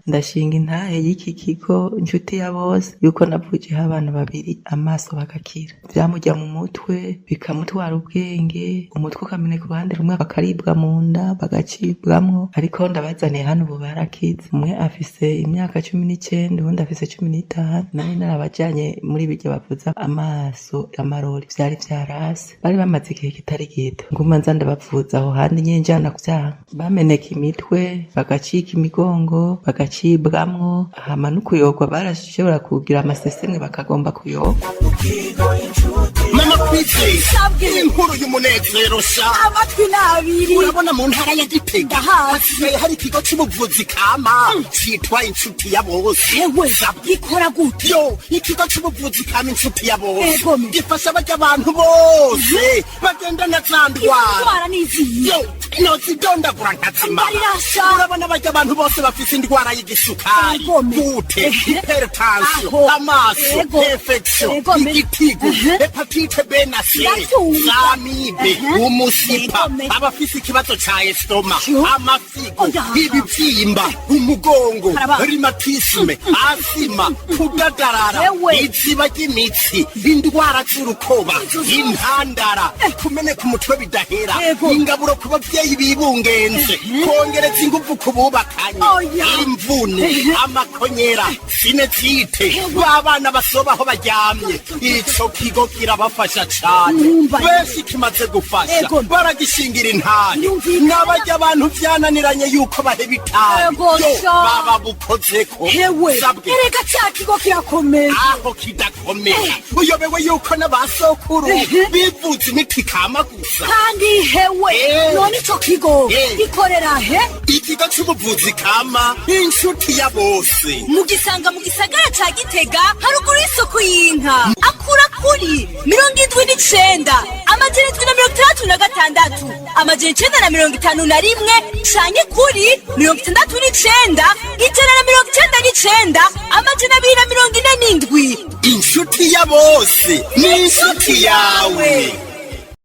Ndashinga intahe y'iki kigo Inshuti ya Bose yuko navujeho abana babiri amaso bagakira. Vyamurya mu mutwe, bikamutwara ubwenge, umutwe ukameneka uruhande rumwe, bakaribwa mu nda, bagacibwamwo, ariko ndabazaniye hano ubu barakize. Umwe afise imyaka 19, uwundi afise 15. Nari narabajanye muri birya bavuza amaso amarori, vyari vyarase, bari bamaze igihe kitari gito. Nguma nza ndabavuza aho handi nyene njana kuvyanka, bameneka imitwe, bagacika imigongo, bagacibwamwo, hama no kuyorwa barashobora kugira amasesemwe bakagomba kuyorwa. Mama Kwizera, inkuru y'umunezero sha! Amatwi n'abiri. Urabona mu ntara ya Gitega Ndahazi. hasigaye hari ikigo c'ubuvuzi kama citwa Inshuti ya Bose. Ewe, gikora gute? Yo, ikigo c'ubuvuzi kama Inshuti ya Bose gifasha barya abantu bose bagendana za ndwara. Indwara n'izihe? Yo, nozidondagura nkazimara. Mbarirasha. Urabona barya abantu bose bafise indwara y'igisukari, goutte, hypertension, amaso, infection, igitigu, hépatite B na C, Ndabyumva. z'amibe, umusipa, abafise ikibazo ca estomac, amafigo, ibivyimba, umugongo, rhumatisme, asima, kudadarara, iziba ry'imitsi, indwara z'urukoba, intandara, kumeneka umutwe bidahera, ingaburo ku bavyeyi bibungenze, kongereza inguvu ku bubakanye, imvune, amakonyera, sinusite, b'abana basoba aho baryamye. Ico kigo kirabafasha cane. Benshi kimaze gufasha baragishingira intahe. N'abarya abantu vyananiranye yuko baheba itabi, yo, baba bukozeko. Hewe. Sabwe. Erega ca kigo kirakomeye. Aho kidakomeye, uyobewe yuko n'abasokuru bivuza imiti kama gusa? Kandi hewe, none ico kigo gikorera he? Ikigo c'ubuvuzi kama Inshuti ya Bose mugisanga mu gisagara ca Gitega, haruguru y'isoko y'inka. Akura kuri 79 766 951 canke kuri 69 199 247. Inshuti ya Bose ni inshuti yawe.